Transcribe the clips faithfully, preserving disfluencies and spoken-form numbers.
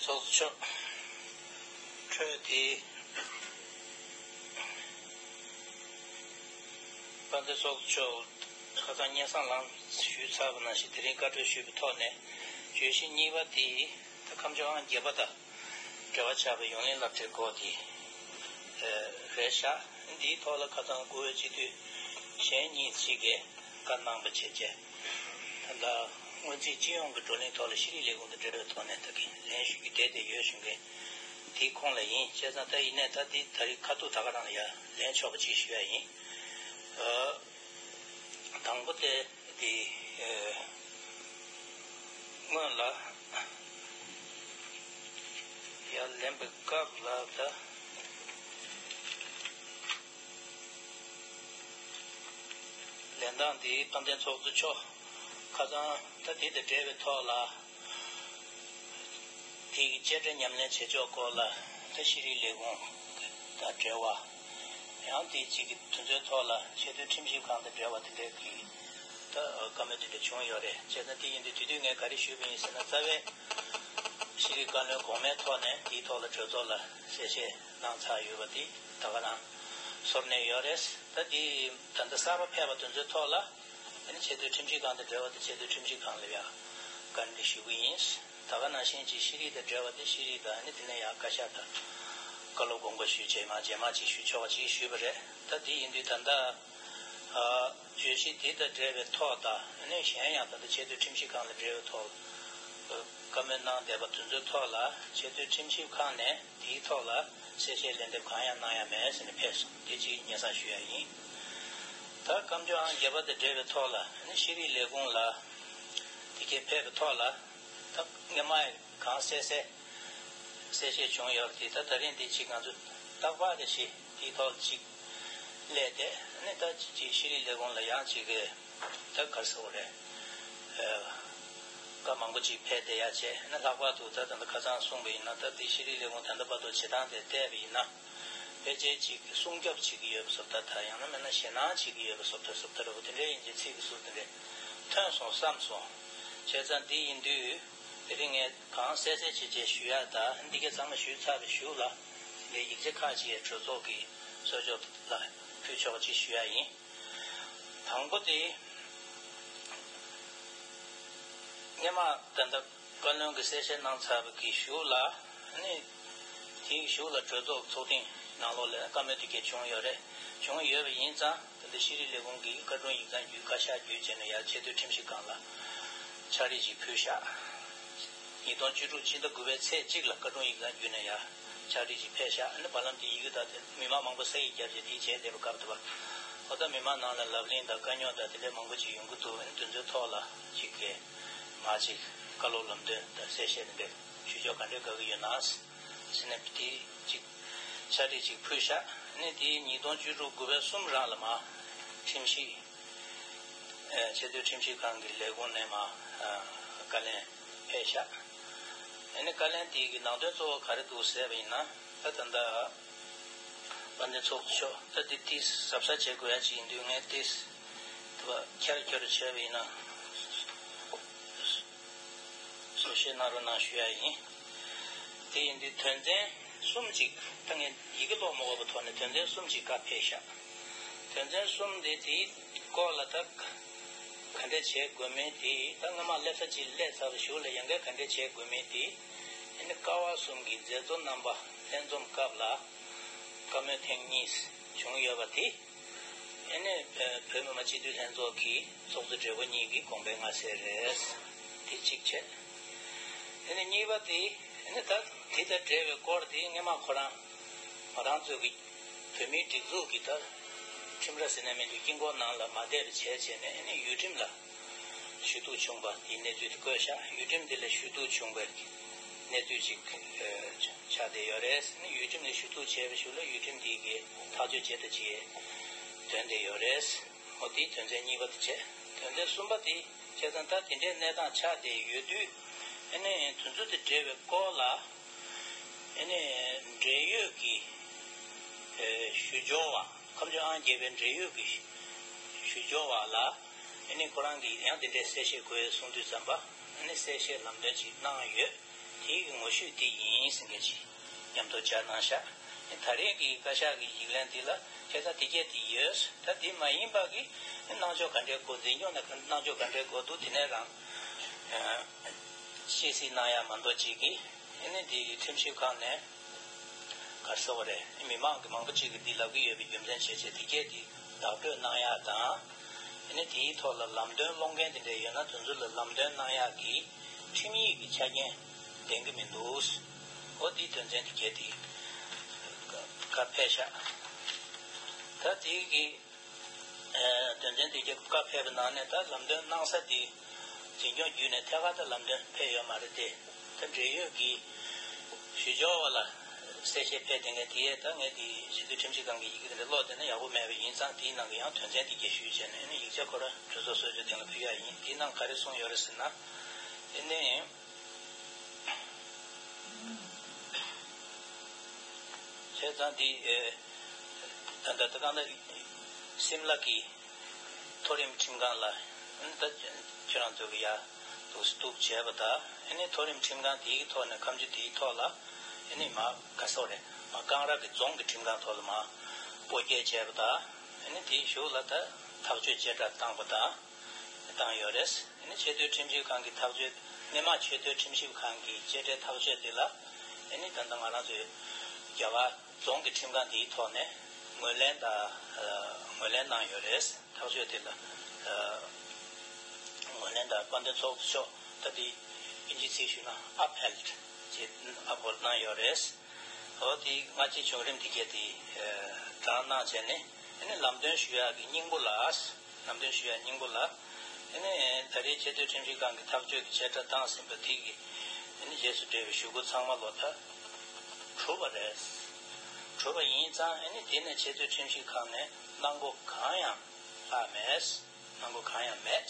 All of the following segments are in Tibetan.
ཚོགས་གཙོ་མཆོག་འཕྲོས་ཏེ། དཔལ་ལྡན་ཚོགས་གཙོ་མཆོག་ཁ་སང་སྙན་སེང་ལམ་ཞུས་ཚར་བ་ནང་བཞིན། དེ་རིང་བཀའ་འཁྲོལ་ཞུས་པའི་ཐོག་ནས། བརྗོད་གཞི་གཉིས་པ་དེ་ད་ཁམས་ལྗོངས་ཨང་བརྒྱད་པ་དང་འབྲེལ་བ་ཆགས་པའི་ཡོངས་གླིང་སློབ་གྲྭའི་སྐོར་དེ་རེད་ཤག་འདིའི་ཐོག་ལ་ཁ་སང་བཀུར་འོས་སྤྱི་འཐུས་གཞན་གཉིས་ཅིག་གིས་བཀའ་གནང་བ་བྱས་རྗེས། ད་ལྟ་སྔོན་རྩིས་སྤྱི་ཡོངས་ཀྱི་བགྲོ་གླེང་ཐོག་ལ་ཤེས་རིག་ལས་ཁུངས་དང་འབྲེལ་བའི་ཐོག་ནས་ད་གིན་ལན་ཞུ་རྒྱུ་བསྡད་བསྡད་ཡོད་བཞིན་གི། དེའི་ཁོངས་ལ་ཡིན། བྱས་ཙང་ད་ཡིན་ནའི་ད་འདི་ད་རེས་ཁ་ཐུག་ད་ག་རང་ལ་ཡ་ལན་ཆོག་པ་ཅིག་ཞུ་ཡ་ཡིན། ཨ། དང་པོ་དེ་འདི། ཨ། སྔོན་ལ་ཡར་ལེན་པའི་སྐབས་ལ་ད། ལེན་སྟངས་འདི་དཔལ་ལྡན་ཚོགས་གཙོ་མཆོག་ཁ་སང་ད་དེ་དང་འབྲེལ་བའི་ཐོག་ལ། དེ་གི་བཅད་ཁྲ་ཉམས་ལེན་བྱེད་ཕྱོགས་སྐོར་ལ་ད་ཤེས་རིག་ལས་ཁུངས་དང་འབྲེལ་བ། ཡང་དེ་གཅིག་གི་དུས་ཚོད་ཐོག་ལ་ཆེས་མཐོའི་ཁྲིམས་ཞིབ་ཁང་དང་འབྲེལ་བ་དེ་འདྲའི་གི་ད་བཀའ་མོལ་དེ་འདྲ་བྱུང་ཡོད་རེད། བྱས་ཙང་དེ་ཡིན་དུས་དེ་དུས་ངས་ག་རེ་ཞུས་པ་ཡིན་ཟེར་ན། རྩ་བའི་ཤེས་རིག་བཀའ་བློན་གོང་མའི་ཐོག་ནས་དེའི་ཐོག་ལ་གྲོས་ཚོགས་ལ་གསལ་བཤད་གནང་ཚར་ཡོད་པ་དེ་ད་ག་རང་ཚོར་གནས་ཡོད་རེད། ད་དེ་ད་ལྟ་གསར་པ་ཕེབས་པ་དེ་ཚོའི་ཐོག་ལ། ཨ་ནི་ཆེས་མཐོའི་ཁྲིམས་ཞིབ་ཁང་དང་འབྲེལ་བ་དེ་ཆེས་མཐོའི་ཁྲིམས་ཞིབ་ཁང་ལ་ཡང་བཀའ་འདྲི་ཞུ་གི་ཡིན། ད་ག་ནང་བཞིན་གྱི་ཤེས་རིག་དང་འབྲེལ་བ་དེ་ཤེས་རིག་དང་། ཨ་ནི་དེ་ནས་ཡང་བཀའ་ཤག་དང་བཀའ་སློབ་དགོངས་པ་ཞུ། རྗེས་མ་རྗེས་མ་ཅིག་ཞུ་ཆོག་པ་ཅིག་ཞུས་པ་རེད། ད་དེ་ཡིན་དུས་ད་ལྟ་ཨ་བརྗོད་གཞི་དེ་དང་འབྲེལ་བའི་ཐོག་དང་། ཨ་ནི་གཞན་ཡང་ད་ལྟ་ཆེས་མཐོའི་ཁྲིམས་ཞིབ་ཁང་ལ་འབྲེལ་བའི་ཐོག་བཀའ་མོལ་གནང་བསྡད་པ་དེ་ཚོའི་ཐོག་ལ་ཆེས་མཐོའི་ཁྲིམས་ཞིབ་ཁང་ནས་དེའི་ཐོག་ལ་གསལ་བཤད་ལན་འདེབས་གང་ཡང་གནང་ཡ་མེད་ཟེར་ནས་ཕེབས་སོང་། དེ་གཅིག་སྙན་སེང་ཞུ་ཡ་ཡིན། ད་སྐབས་འཇོག་ཨང་བརྒྱད་པ་དང་འབྲེལ་བའི་ཐོག་ལ་ནི་ཤེས་རིག་ལས་ཁུངས་ལ་དེ་གས་ཕེབས་པའི་ཐོག་ལ། ད་སྔོན་མ་གང་གསལ་གསལ་གསལ་བཤད་བྱུང་ཡོད་རེད། ད་ད་རིང་འདི་གཅིག་ང་ཚོ་རྟག་པར་དེ་བྱེད། དེའི་ཐོག་ཅིག་སླེབས་ཏེ། ནི་ད་ཅིག་ཅིག་ཤེས་རིག་ལས་ཁུངས་ལ་ཡང་ཅིག་གི་ད་ག་རེ་ཟེར་དགོས་རེད། ཨ། བཀའ་མང་པོ་ཅིག་ཕེབས་བསྡད་ཡ་བྱས། ནི་ལྷག་པར་དུ་ད་ད་ལྟ་ཁ་སང་གསུངས་པ་ཡིན་ན། ད་དེ་ཤེས་རིག་ལས་ཁུངས་ད་ལྟ་བར་དུ་བྱེད་སྟངས་དེ་བལྟས་པ་ཡིན་ན། ཕལ་ཆེར་ཅིག་སྲུང་སྐྱོབ་བྱེད་ཀྱི་ཡོད་པ་བཟོ་ལྟ་དང་། ཡང་ན་མིན་ན་ཞེད་སྣང་བྱེད་ཀྱི་ཡོད་པ་བཟོ་ལྟ་བཟོ་ལྟ་འདྲ་བོ་དེ་འདྲའི་ཡིན་གྱི་ཚིག་གི་ཟུར་དེ་འདྲ་ཐོན་སོང་བསམ་སོང་། བྱས་ཙང་འདི་ཡིན་དུས་དེ་རིང་ངས་གང་གསལ་གསལ་བྱས་བྱས་ཞུ་ཡ། ད་འདི་ག་ཚང་མ་ཞུས་ཚར་བའི་གཞུག་ལ། དེ་འདྲའི་ཡིག་ཆ་ཁག་ཅིག་གྲོས་ཚོགས་ཀྱི་གསོལ་ལྕོག་ལ་ཕུལ་ཆོག་ཅིག་ཞུ་ཡ་ཡིན། དང་པོ་དེ། སྔོན་མ་ད་ལྟ་བཀའ་བློན་གྱིས་གསལ་བཤད་གནང་ཚར་བའི་གི་གཞུག་ལ། ནི་དེའི་གཞུག་ལ་གྲོས་ཚོགས་ཚོགས་ཐེངས་ནང་ལོགས་ལ་བཀའ་མོལ་དེ་གས་བྱུང་ཡོད་རེད། བྱུང་ཡོད་པ་ཡིན་ཙང་། ད་ལྟ་ཤེས་རིག་ལས་ཁུངས་ཀྱིས་བཀའ་དྲུང་ཡིག་ཚང་བརྒྱུད། བཀའ་ཤག་བརྒྱུད་བྱས་ནས་ཡར་ཆེས་མཐོའི་ཁྲིམས་ཞིབ་ཁང་ལ་ཕྱག་བྲིས་ཅིག་ཕུལ་ཤག་ཉིས་སྟོང་བཅུ་དྲུག་ཕྱི་ཟླ་དགུ་པའི་ཚེས་གཅིག་ལ་བཀའ་དྲུང་ཡིག་ཚང་བརྒྱུད་ནས་ཡར་ཕྱག་བྲིས་ཅིག་ཕེབས་ཤག་ཨ་ནི་བར་ལམ་དེ་ཡི་གེ་དག་དེ་མི་མང་མང་པོ་ས་ཡིག་བརྒྱབ་བྱས་དེ་བྱས་བསྡད་པ་སྐབས་དེ་བ། འོ་ད་མི་མང་ནང་ལ་ལབ་གླེང་དང་དཀའ་རྙོག་དང་དེ་འདྲའི་མང་པོ་ཅིག་ཡོང་གི་འདུག་ཨ་ནི་དེ་ཚོའི་ཐོག་ལ་ཅིག་གི་མར་ཅིག་བཀའ་སློབ་ལམ་སྟོན་དང་གསལ་བཤད་དེ་འདྲ་ཞུ་ཕྱོགས་ག་འདྲས་དགའ་གི་ཡོད་ན་ཟེར་ནས་དེ་ཅིག་ཕྱག་བྲིས་ཅིག་ཕུལ་ཤག་ཨ་ནི་དེ་ཉིས་སྟོང་བཅུ་དྲུག་དགུ་པའི་གསུམ་རང་ལ་མར་ཁྲིམས་ཞིབ། ཨ། ཆེས་མཐོའི་ཁྲིམས་ཞིབ་ཁང་གི་ལས་ཁུངས་ནས་མར། ཨ། བཀའ་ལན་ཕེབས་ཤག་ཨ་ནི་བཀའ་ལན་དེ་གི་ནང་དོན་གཙོ་བོ་ག་རེ་འདུག་ཟེར་བ་ཡིན་ན། ད་ད་ལྟ་དཔལ་ལྡན་ཚོགས་གཙོ་མཆོག་ད་འདི་ཏིས་གཟབ་གཟབ་བྱེད་དགོས་ཡ་ཅིག་ཡིན་དུས། ངས་ཏིས་ད་ཁྱར་ཁྱོར་བྱས་པ་ཡིན་ན། གསལ་བཤད་གནང་རོགས་གནང་ཞུ་ཡ་ཡིན། དེ་ཡིན་དུས་དོན་ཚན་གསུམ་ཅིག་ད་ངས་ཡི་གེ་ཀློག་མ་དགོས་པའི་ཐོག་ནས་དོན་ཚན་གསུམ་ཅིག་བཀའ་ཕེབས་ཤག་དོན་ཚན་གསུམ་དེ་དེའི་སྐོར་ལ་ད་ག་འདྲས་བྱེད་དགོས་མིན་དེ། ད་སྔོན་མ་སླེབས་ས་ཅིག་སླེབས་ཚར་བའི་གཞུག་ལ་ཡང་བསྐྱར་ག་འདྲས་བྱེད་དགོས་མིན་དེ། ཨ་ནི་ཀ་བ་གསུམ་གྱི་མཛད་གཙོ་རྣམ་པ་ལྷན་འཛོམས་སྐབས་ལ་བཀའ་མོལ་ཐེངས་གཉིས་བྱུང་ཡོད་པ་དེ། ཨ་ནི་བོད་མི་མང་སྤྱི་འཐུས་ལྷན་ཚོགས་ཀྱི་ཚོགས་གཙོ་སྦྲེལ་པོ་གཉིས་ཀྱི་དགོངས་པའི་མངའ་གསལ་རེད། དེ་གཅིག་བྱས། ཨ་ནི་གཉིས་པ་དེ། ཨ་ནི་ད་དེ་དང་འབྲེལ་བའི་སྐོར་དེ་སྔོན་མ་ཁོ་རང་ང་རང་ཚོ་གི་བོད་མིའི་སྒྲིག་འཛུགས་ཀྱི་ད་ཁྲིམས་ར་ཟེར་ན་མི་འདུག་དཀྱིལ་འཁོར་ནང་ལ་མ་བསྡད་པ་བྱས་བྱས་ནས། ཨ་ནི་ཡུལ་ཁྲིམས་ལ་ཞུ་གཏུག་བྱུང་བ་དེའི་གནས་ཚུལ་དེ་བཀོད་ཤག་ཡུལ་ཁྲིམས་དེ་ལ་ཞུ་གཏུག་བྱུང་བའི་གནས་ཚུལ་ཅིག་ཨ་ཆགས་བསྡད་ཡོད་རེད། ཨ་ནི་ཡུལ་ཁྲིམས་ལ་ཞུ་གཏུག་བྱས་པའི་གཞུག་ལ་ཡུལ་ཁྲིམས་དེ་གིས་ཐག་གཅོད་བྱས་དང་བྱེད་དོན་དེ་ཡོད་རེད། འོ་དེ་དོན་ཚན་གཉིས་པ་དེ་བྱས། དོན་ཚན་གསུམ་པ་དེ། བྱས་ཙང་ད་དེ་འདྲའི་གནས་སྟངས་ཆགས་བསྡད་ཡོད་དུས། ཨ་ནི་དེ་ཚོ་དང་འབྲེལ་བའི་སྐོར་ལ། ཨ་ནི་འབྲེལ་ཡོད་ཀྱི་ཨེ་ཞུ་སྦྱོར་བ། ཁམས་ལྗོངས་ཨང་བརྒྱད་པའི་འབྲེལ་ཡོད་ཀྱི་ཞུ་སྦྱོར་བ་ལ། ཨ་ནི་ཁོ་རང་གིས་ཡང་དེ་འདྲའི་གསལ་བཤད་དགོས་གསུངས་དུས་ཙམ་པ། ཨ་ནི་གསལ་བཤད་ལམ་སྟོན་ཅིག་གནང་ཡོད། དེའི་གི་ངོ་བཤུས་དེ་ཡིན་ཟེར་མཁན་ཅིག་མཉམ་དུ་སྦྱར་གནང་ཤག་ད་རེས་ཀྱི་བཀའ་ཤག་གི་ཡིག་ལན་འདི་ལ་ཁྱེད་ཚང་དེ་སྐད་དེ་ཡོད། ད་དེ་མ་ཡིན་པ་གི་གནང་ཕྱོགས་ག་འདྲའི་སྐོར། འཛིན་སྐྱོང་ནས་གནང་ཕྱོགས་ག་འདྲའི་སྐོར་འདུག་དེ་ནས་རང་ཤེས་གཟིགས་གནང་ཡ་མ་གཏོགས་ཅིག་གི་ཨ་ནི་དེ་ཡི་ཁྲིམས་ཞིབ་ཁང་ནས་ག་རེ་ཟེར་བ་རེད། མི་མང་གི་མང་པོ་ཅིག་གིས་འདི་ལབ་གི་ཡོད་པའི་རྒྱུ་མཚན་བྱས་བྱས་དེ་སྐད་དེ་བདག་སྤྲོད་གནང་ཡ་དང་། ཨ་ནི་དེའི་ཐོག་ལ་ལམ་སྟོན་སློང་མཁན་དེ་འདྲ་ཡོད་ན་དེ་ཚོ་ལ་ལམ་སྟོན་གནང་ཡག་གི་ཁྲིམས་ཡིག་གི་ཆ་རྐྱེན་ལྡན་གྱི་མི་འདུག་འོ་དེའི་དོན་ཚན་དེ་གྱད་དེ་བཀའ་ཕེབས་ཤག་ད་དེའི་གི་དོན་ཚན་དེ་གྱད་བཀའ་ཕེབས་པའི་ནང་ནས་ད་ལམ་སྟོན་གནང་ས་དེ་འཛིན་སྐྱོང་བརྒྱུད་ནས་ཐད་ཀར་ད་ལམ་སྟོན་ཕེབས་ཡོད་མ་རེད་དེ། ད་འབྲེལ་ཡོད་ཀྱི་ཞུ་སྦྱོར་བ་ལ་གསལ་བཤད་ཕེབས་དེ་ངས་དེ་ཡས་ད་ངས་དེ་ཆེས་མཐོའི་ཁྲིམས་ཞིབ་ཁང་གི་ཡི་གེ་དེ་འདྲ་ཀློག་བསྡད་ན་ཡག་པོ་མེད་པ་ཡིན་ཙང་དེའི་ནང་གི་ཡང་དོན་ཚན་དེ་གྱད་ཞུས་བྱས་ནས་ཨ་ནི་ཡིག་ཆ་ཁོ་རང་གྲོས་ཚོགས་གསར་འཇུག་སྟེང་ལ་ཕུལ་ཡག་ཡིན། དེའི་ནང་ག་རེ་གསུངས་ཡོད་རེད་ཟེར་ན། ཨ་ནི། བྱས་ཙང་འདི། ད་ལྟ་ད་གང་ལྟར་སིམ་ལ་གི་མཐོ་རིམ་ཁྲིམས་ཁང་ལ་ད་ཁྱེད་རང་ཚོ་གི་ཡ་འདུག་སེ་གཏུག་བྱས་པ་དང་། ཨ་ནི་མཐོ་རིམ་ཁྲིམས་ཁང་དེའི་ཐོག་ནས་ཁ་མཆུ་དེའི་ཐོག་ལ་ཨ་ནི་མ་ག་སོག་རེད། མ་ཀང་ར་གི་རྫོང་གི་ཁྲིམས་ཁང་ཐོག་ལ་མ་སྤོ་སྐྱེལ་བྱས་པ་དང་། ཨ་ནི་དེའི་གཞུག་ལ་ད་ཐག་གཅོད་བཅད་གྲབས་བཏང་པ་དང་། བཏང་ཡོད་རེད། ཨ་ནི་ཆེས་མཐོའི་ཁྲིམས་ཞིབ་ཁང་གི་ཐག་གཅོད། སྔོན་མ་ཆེས་མཐོའི་ཁྲིམས་ཞིབ་ཁང་གི་བཅད་ཁྲའི་ཐག་གཅོད་དེ་ལ་ཨ་ནི་ད་ལྟ་ང་རང་ཚོའི་རྒྱ་གར་རྫོང་གི་ཁྲིམས་ཁང་དེའི་ཐོག་ནས་ངོས་ལེན་དང་། ངོས་ལེན་གནང་ཡོད་རེད། ཐག་གཅོད་དེ་ལ་ངོས་ལེན་དང་དཔལ་ལྡན་ཚོགས་གཙོ་མཆོག་ད་དེ་ཨིན་ཇིའི་ཚིག་ཞུས་ན་ཨབ་ཧེལ་ཌི་ཅེས་ཨབ་ཧོལ་ཌི་གནང་ཡོད་རེད། འོ་དེ་སྔ་ཕྱི་བྱུང་རིམ་དེ་གྱད་དེ་དྲངས་གནང་བྱས་ནས་ཨ་ནི་ལམ་སྟོན་ཞུ་ཡག་གི་སྙིང་པོ་ལ། ལམ་སྟོན་ཞུ་ཡག་སྙིང་པོ་ལ། ཨ་ནི་ད་རེས་ཆེས་མཐོའི་ཁྲིམས་ཞིབ་ཁང་གི་ཐག་གཅོད་ཀྱི་བཅད་ཁྲ་བཏང་ཟིན་པ་དེ་གི་ཨ་ནི་རྗེས་སུ་འབྲེལ་བའི་ཞུ་སྒོ་ཚང་མ་ལོ་ད་གྲུབ་པ་རེད། གྲུབ་པ་ཡིན་ཙང་ཨ་ནི་དེ་ནས་ཆེས་མཐོའི་ཁྲིམས་ཞིབ་ཁང་ནས་གནང་སྒོ་གང་ཡང་ལྷག་མེད། གནང་སྒོ་གང་ཡང་མེད།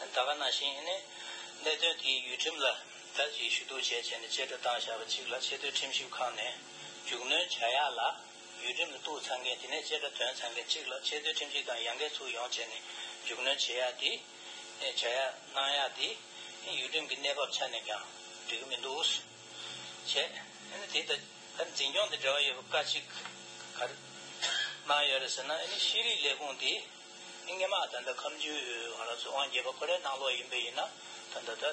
ད་ག་ནང་བཞིན་ནི་གནད་དོན་དེའི་ཡུལ་ཁྲིམས་ལ་ད་ཅིག་ཞུ་གཏུག་བྱས་བྱས་ནས་བཅད་ཁྲ་བཏང་བཞག་པ་གཅིག་ལ་ཆེས་མཐོའི་ཁྲིམས་ཞིབ་ཁང་ནས་མཇུག་གནོན་བྱ་ཡག་ལ། ཡུལ་ཁྲིམས་ལ་གཏུག་ཚར་མཁན་དེ་ནས་བཅད་ཁྲ་ཐོན་ཚར་མཁན་གཅིག་ལ་ཆེས་མཐོའི་ཁྲིམས་ཞིབ་ཁང་ཡང་བསྐྱར་ཚུར་ཡོང་བྱས་ནས་མཇུག་གནོན་བྱེད་ཡག་དེ། བྱ་ཡག་གནང་ཡག་དེ་ཡུལ་ཁྲིམས་ཀྱི་གནས་བབ་ཆ་ནས་ཀྱང་འགྲིག་གི་མི་འདུག་བྱས། ཨ་ནི་དེ་ལྟ་ད་འཛིན་སྐྱོང་དང་འབྲེལ་བ་ཡོད་པའི་བཀའ་གཅིག་ག་རེ་གནང་ཡོད་རེད་ཟེར་ན། ཨ་ནི་ཤེས་རིག་ལས་ཁུངས་དེ། སྔོན་མ་ད་ལྟ་ཁ་མཆུ་ང་རང་ཚོ་དབང་རྒྱལ་པ་ཁོ་རའི་ནང་ལོགས་ཡིན་པ་ཡིན་ན་ད་ལྟ་ད་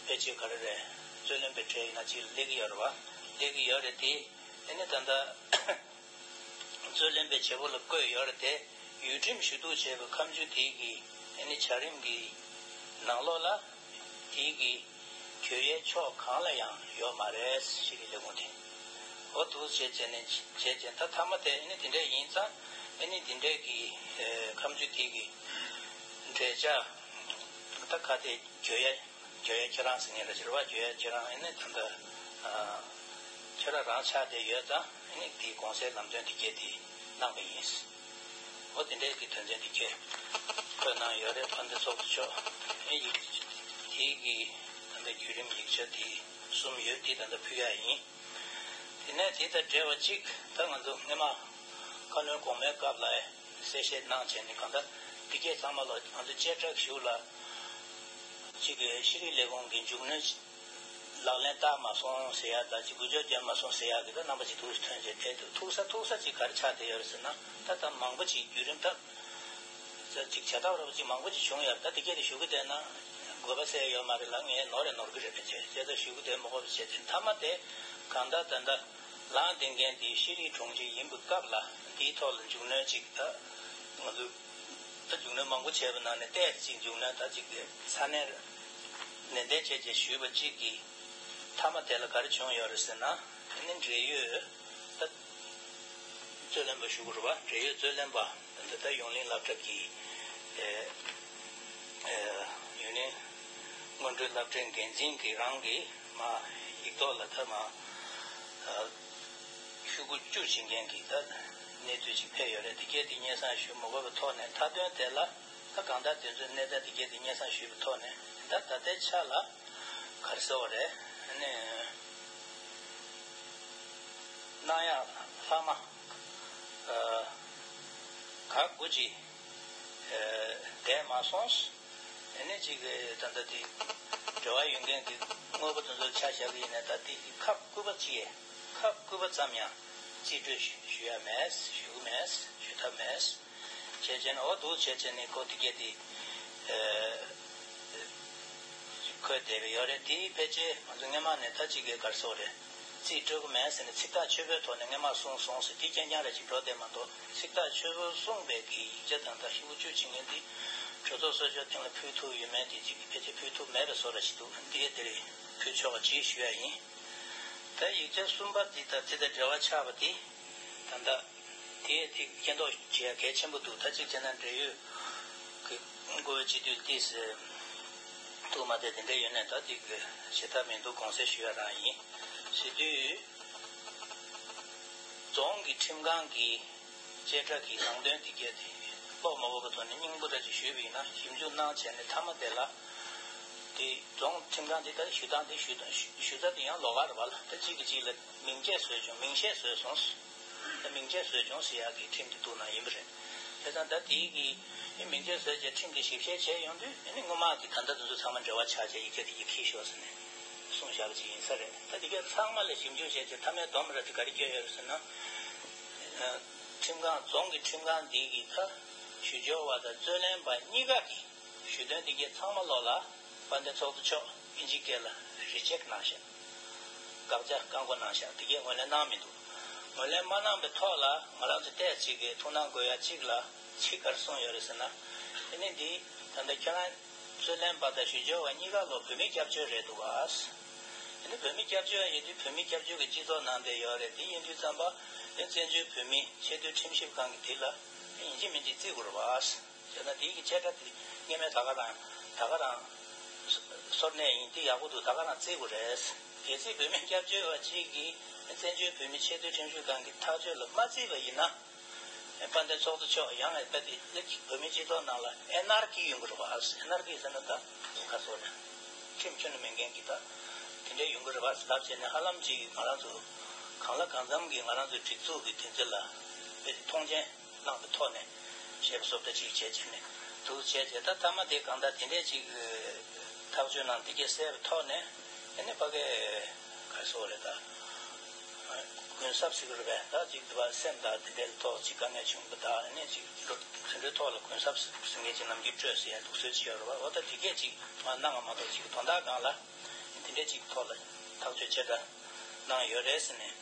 ཕལ་ཆེར་ག་རེ་རེད། རྩོད་ལེན་པའི་གྲས་ཡིན་ན་གཅིག་ལ་སླེབས་ཀྱི་ཡོད་རེད་བ། སླེབས་ཀྱི་ཡོད་རེད་དེ། ཨ་ནི་ད་ལྟ་རྩོད་ལེན་པའི་བྱེད་པོ་ལ་བཀོད་ཡོད་རེད་དེ། ཡུལ་ཁྲིམས་ཞུ་གཏུག་བྱས་པའི་ཁ་མཆུ་དེ་གི་ཨ་ནི་བྱ་རིམ་གྱི་ནང་ལོགས་ལ་དེ་གི་གྱོད་ཡའི་ཕྱོགས་གང་ལ་ཡང་ཡོད་མ་རེད། ཤེས་རིག་ལས་ཁུངས་དེ། འོ་འདུག་བྱས་བྱས་ནས་བྱས་བྱས་ད་མཐའ་མ་དེ་ཨ་ནི་དེ་འདྲས་ཡིན་ཙང་ཨ་ནི་དེ་འདྲས་ཀྱི་ཨེ་ཁ་མཆུ་དེ་གི་འགྲེལ་བྱ་ད་ག་དེ་གྱོད་ཡ་གྱོད་ཡ་ཁྱེད་རང་ཟེར་མཁན་ལ་ཟེར་བ། གྱོད་ཡ་ཁྱེད་རང་ཨ་ནི་ད་ལྟ་ཨ་ཁྱོད་རང་རང་ཆགས་བསྡད་ཡོད་ཙང་ཨ་ནི་དེའི་གོང་གསལ་ལམ་སྟོན་དེ་གྱད་དེ་གནང་པ་ཡིན། འོ་དེ་འདྲའི་གི་དོན་ཚན་དེ་གྱད་བཀོད་གནང་ཡོད་རེད། དཔལ་ལྡན་ཚོགས་གཙོ་མཆོག་ཨེ་ཡིག་དེའི་གི་ད་ལྟ་བརྒྱུད་རིམ་ཡིག་ཆ་དེ་གསུམ་ཡོད། དེ་ད་ལྟ་ཕུལ་ཡག་ཡིན། དེ་ནས་དེ་དང་འབྲེལ་བ་གཅིག་ད་ང་ཚོ་སྔོན་མ་བཀའ་བློན་གོང་མའི་སྐབས་ལ་གསལ་བཤད་གནང་བྱས་ནས་གང་ལྟར་འདི་གས་ཚང་མ་ལ་ང་ཚོ་བཅད་ཁྲ་ཞུགས་ལ་གཅིག་གི་ཤེས་རིག་ལས་ཁུངས་ཀྱི་མཇུག་གནོན་ལག་ལེན་བསྟར་མ་སོང་ཟེར་ཡག་དང་གཅིག་འགུལ་སྐྱོད་བརྒྱབ་མ་སོང་ཟེར་ཡག་གི་ད་རྣམ་པ་ཅིག་ཐུགས་སུ་ཐོན་བྱས། དེ་ཐུག་ས་ཐུག་ས་ཅིག་ག་རེ་ཆགས་བསྡད་ཡོད་རེད་ཟེར་ན། ད་ད་མང་པོ་ཅིག་བརྒྱུད་རིམ་ད། ཅིག་བྱ་ཐབས་རོབ་ཅིག་མང་པོ་ཅིག་བྱུང་ཡོད་རེད། ད་དེ་གས་དེ་ཞུ་གི་བསྡད་ན་དགོས་པ་སེལ་ཡོད་མ་རེད་ལ། ངས་ནོར་རེད་ནོར་གི་རེད། ཕལ་ཆེར་བྱས་ད་ཞུ་གི་བསྡད་མ་དགོས་པ་བྱས་ཏེ། མཐའ་མ་དེ་གང་ལྟར་ད་ལྟ་ལངས་བསྡད་མཁན་དེ་ཤེས་རིག་དྲུང་ཆེ་ཡིན་པའི་སྐབས་ལ་འདིའི་ཐོག་ལ་མཇུག་གནོན་ཅིག་ད་ང་ཚོ་ད་མཇུག་གནོན་མང་པོ་བྱས་པའི་ནང་ནས་ཏོག་ཙམ་ཅིག་མཇུག་གནོན་ད་ཅིག་ས་གནས་ནན་ཏན་བྱས་བྱས་ཞུས་པ་གཅིག་གིས་མཐའ་མ་དེ་ལ་ག་རེ་བྱུང་ཡོད་རེད་ཟེར་ན། ཨ་ནི་འབྲེལ་ཡོད་ད། རྩོད་ལེན་པ་ཞུ་དགོས་རེད་བ། འབྲེལ་ཡོད་རྩོད་ལེན་པ་ད་ལྟ་ད་ཡོངས་གླིང་སློབ་གྲྭ་གི་ཨེ་ཨེ་ཡོངས་གླིང་སྔོན་འགྲོའི་སློབ་གྲྭའི་འགན་འཛིན་གྱིས་རང་གིས་མ་ཡིག་ཐོག་ལ་ད་མ་ཨ་ཤོག་གུ་བཅུ་བྱེད་མཁན་གྱི་ད་གནས་ཚུལ་ཅིག་ཕེབས་ཡོད་རེད། དེ་གས་དེ་སྙན་སེང་ཞུ་མ་དགོས་པའི་ཐོག་ནས་མཐའ་དོན་དེ་ལ་ད་གང་ལྟར་དེ་ཚོའི་གནས་སྟངས་དེ་གས་དེ་སྙན་སེང་ཞུས་པའི་ཐོག་ནས་ད་ད་ལྟའི་ཆ་ལ་ག་རེ་ཟེར་བ་རེད། ཨ་ནི། གནང་ཡག་ལྷག་མ་ཨ་ག་དགོས་ཀྱི་ཨ་བསྡད་མ་སོང་། དེ་ནས་ཅིག་ད་ལྟ་དེ་འབྲེལ་བ་ཡོད་མཁན་གྱི་དངོས་པོ་དེ་ཚོ་ཆ་བཞག་གི་ཡིན་ན། ད་དེ་ཁ་བསྐུལ་བ་ཅིག་ཡས་ཁ་བསྐུལ་བ་ཙམ་ཡང་རྩིས་སྤྲོད་ཞུ་ཡ་མེད། ཞུ་གི་མེད། ཞུ་ཐབས་མེད། བྱས་བྱས་ནས་འོ་འདུག་བྱས་བྱས་ནས་ཁོ་དེ་གས་དེ་ཁོས་བསྡད་པ་ཡོད་རེད། དེ་ཕལ་ཆེར་ང་ཚོ་སྔས་མ་ནས་ད་ཅིག་གས་ག་རེ་ཟེར་དགོས་རེད། རྩིས་སྤྲོད་གི་མེད་ཟེར་ནས་ཚིག་ཐག་ཆོད་པོའི་ཐོག་ནས་སྔས་མ་གསུངས་སོང་ཟེར་དེ་རྐྱང་རྐྱང་རེ་ཅིག་འགྲོ་བསྡད་མ་གཏོགས། ཚིག་ཐག་ཆོད་པོ་གསུངས་པའི་གི་ཡིག་ཆ་དང་ད་ཤོག་བུ་བཅུ་ཕྱིན་མཁན་དེ་གྲོས་ཚོགས་སྲོལ་ཕྱོགས་སྟེང་ལ་ཕུལ་ཐུབ་ཡོད་མེད་དེ་ཅིག་ཕལ་ཆེར་ཕུལ་ཐུབ་མེད་པའི་བཟོ་འདྲ་ཞིག་འདུག་དེ་དེ་རེད། ཕུལ་ཆོག་ཅེས་ཞུ་ཡ་ཡིན། ད་ཡིག་ཆ་གསུམ་པ་འདི་དང་དེ་དང་འབྲེལ་བ་ཆགས་པ་དེ་ད་ལྟ་དེ་དེ་མཁྱེན་རྟོགས་བྱེད་ཡ་གལ་ཆེན་པོ་འདུག་ད་གཅིག་བྱས་ན་འབྲེལ་ཡོད་ཀྱི་འགོ་བའི་སྤྱི་འཐུས་ཏིས་ཐུག་མ་བསྡད་དེ་འདྲ་ཡོད་ནས་ད་དེ་གི་བྱེད་ཐབས་མི་འདུག་དགོངས་སེལ་ཞུ་ཡ་རང་ཡིན། བྱེད་དུས་རྫོང་གི་ཁྲིམས་ཁང་གི་བཅད་ཁྲ་གི་ནང་དོན་འདི་གས་དེ་ཀློག་མ་དགོས་པའི་ཐོག་ནས་སྙིང་པོ་འདྲ་ཅིག་ཞུས་པ་ཡིན་ན། ཞིབ་འཇུག་གནང་བྱས་ནས་མཐའ་མ་དེ་ལ་དེ་རྫོང་ཁྲིམས་ཁང་དེ་ད་ཞུ་སྟངས་དེ་ཞུ་ཞུ་ས་དེ་ཡང་ལོགས་ཀ་རེད་པ་ལ། ད་གཅིག་གིས་གཅིག་ལ་མིང་ཆད་བཟོས་བྱུང་། མིང་ཆད་བཟོས་སོང་། ད་མིང་ཆད་བཟོས་བྱུང་ཟེར་ཡག་གི་ཁྲིམས་དེ་འདུག་ན་ཡིན་པ་རེད། བྱས་ཙང་ད་དེའི་གི་ཨེ་མིང་ཆད་བཟོས་བྱས་ཁྲིམས་ཀྱི་ཞིབ་བཤེར་བྱས་ཡོང་དུས་ཨ་ནི་སྔོན་མ་གི་ད་ལྟ་དེ་ཚོ་ཚང་མ་འབྲེལ་བ་ཆགས་བྱས་ཡི་གེ་དེ་ཡི་གེ་ཤོག་ཟེར་ནས་གསུངས་བཞག་པ་ཅིག་ཡིན་ས་རེད། ད་དེ་གས་ཚང་མ་ལ་ཞིབ་འཇུག་བྱས་བྱས་མཐའ་མའི་སྡོམ་ར་དེ་ག་རེ་བསྐྱོན་ཡོད་རེད་ཟེར་ན། ཁྲིམས་ཁང་རྫོང་གི་ཁྲིམས་ཁང་འདི་གི་ད་ཞུ་སྦྱོར་བ་དང་རྩོད་ལེན་པ་གཉིས་ཀ་གི་ཞུ་དོན་འདི་གས་ཚང་མ་ལོག་ལ་དཔལ་ལྡན་ཚོགས་གཙོ་མཆོག་ཨིན་ཇི་སྐད་ལ་རི་ཇེག་གནང་ཤག་དགག་བྱ་བཀག་འགོག་གནང་ཤག་དེ་གས་ངོས་ལེན་གནང་མི་འདུག་ངོས་ལེན་མ་གནང་པའི་ཐོག་ལ་ང་རང་ཚོ་ཏོག་ཙམ་གྱི་ཐུགས་སྣང་དགོས་ཡ་གཅིག་ལ་ཚིག་ག་རེ་གསུངས་ཡོད་རེད་ཟེར་ན། དེ་ནི་འདི་ད་ལྟ་ཁྱེད་རང་རྩོད་ལེན་པ་དང་ཞུ་སྦྱོར་བ་གཉིས་ཀ་ལོ་བོད་མིའི་སྐྱབས་བཅོལ་རེད་འདུག་ག་དེ་ནི་བོད་མིའི་སྐྱབས་བཅོལ་ཡིན་དུས་བོད་མིའི་སྐྱབས་བཅོལ་གྱི་སྤྱི་ཚོགས་ནང་དེ་ཡོད་རེད། དེ་ཡིན་དུས་ཙམ་པ་དེ་བཙན་བྱོལ་བོད་མིའི་ཆེས་མཐོའི་ཁྲིམས་ཞིབ་ཁང་གི་དེ་ལ་ཡིན་གཅིག་མིན་གཅིག་བརྩི་དགོས་རེད་པ། བྱས་ན་དེའི་གི་བཅད་ཁྲ་དེ་སྔས་མའི་ད་ག་རང་ད་ག་རང་སོར་གནས་ཡིན། དེ་ཡག་པོ་འདུག་ད་ག་རང་བརྩི་དགོས་རེད། གལ་སྲིད་བོད་མིའི་སྐྱབས་བཅོལ་བ་གཅིག་གིས་བཙན་བྱོལ་བོད་མིའི་ཆེས་མཐོའི་ཁྲིམས་ཞིབ་ཁང་གི་ཐག་གཅོད་ལ་མ་བརྩིས་པ་ཡིན་ན། དཔལ་ལྡན་ཚོགས་གཙོ་མཆོག་ཡང་ཨེ་ད་དེ་བོད་མིའི་སྤྱི་ཚོགས་ནང་ལ་ཨེན་ཨར་ཀི་ཡོང་གི་རེད་པ། ཨེན་ཨར་ཀི་ཟེར་ན་ད་ཁ་སོ་རེད། ཁྲིམས་ཁྱོན་ནས་མེད་མཁན་གྱི་ད་དེ་འདྲ་ཡོང་གི་རེད་པ་ལབ་བྱས་ནས་ཧ་ལམ་ཅིག་ང་རང་ཚོ་གང་ལ་གང་འཚམ་གྱི་ང་རང་ཚོའི་སྒྲིག་འཛུགས་ཀྱི་དེ་ཚོ་ལ་དཔེ་མཐོང་ཆེན་གནང་བའི་ཐོག་ནས་ཞེས་པ་བཟོ་འདྲ་ཅིག་བྱས་བྱས་ནས་འདུག་བྱས་བྱས། ད་མཐའ་མ་དེ་གང་ལྟར་དེ་འདྲས་ཅིག་ཐག་གཅོད་གནང་། དེ་གས་གསལ་བའི་ཐོག་ནས་ཨ་ནི་ཕ་གིའི་ག་རེ་ཟེར་དགོས་རེད། ད་གུན་གསབ་ཟེར་གི་རེད་པས། ད་ཅིག་དེ་བ་སེམས་དང་དེ་འདྲའི་ཐོག་ཅིག་དཀའ་ངལ་བྱུང་བ་དང་ཨ་ནི་ཅིག་དེ་འདྲའི་ཐོག་ལ་གུན་གསབ་ཟེར་མཁན་ཅིག་ནམ་རྒྱུན་སྤྲོད་ཟེར་ཡ་འདུག་སྲོལ་ཅིག་ཡོད་རེད་པ། འོ་ད་དེ་གས་ཅིག་མར་གནང་བ་མ་གཏོགས་ཅིག་དོན་དག་སྒང་ལ་དེ་འདྲའི་ཅིག་ཐོག་ལ་ཐག་གཅོད་བྱེད་འདྲ་གནང་ཡོད་རེད་ཟེར་ནས་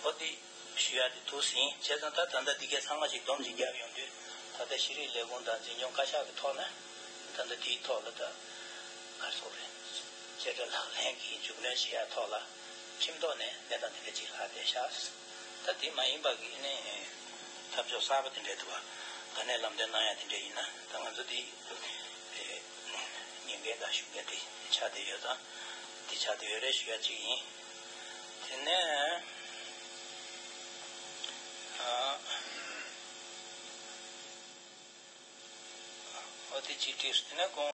འོ་དེ་ཞུ་ཡ་དེ་འདུག་ཟིན། བྱས་ཙང་ད་ད་ལྟ་འདི་གས་ཚང་མ་ཞིག་སྡོམ་ཞིག་བརྒྱབ་ཡོང་དུས་ད་ལྟ་ཤེས་རིག་ལས་ཁུངས་དང་འཛིན་སྐྱོང་བཀའ་ཤག་གི་ཐོག་ནས་ད་ལྟ་དེའི་ཐོག་ལ་ད་ག་རེ་ཟེར་དགོས་རེད། བཅད་ཁྲ་ལག་ལེན་གྱི་མཇུག་སྣོན་བྱེད་ཡ་ཐོག་ལ་ཁྲིམས་ཐོག་ནས་གནས་སྟངས་དེ་འདྲ་ཅིག་ལྷག་བསྡད་ཤག་ད་དེ་མ་ཡིན་པ་གི་ནི་འཐབ་ཕྱོགས་གསར་པ་དེ་འདྲ་འདུག་ག་ག་ནས་ལམ་སྟོན་གནང་ཡ་དེ་འདྲ་ཡིན་ན་ད་ང་ཚོ་དེ་ཉན་མཁན་དང་ཞུ་མཁན་དེ་ཆགས་བསྡད་ཡོད་ཙང་དེ་ཆགས་བསྡད་ཡོད་རེད་ཞུ་ཡ་ཅིག་ཡིན། དེ་ནས་ཨ། འོ་དེ་གཅིག་བྲིས། དེ་ནས་དགོངས།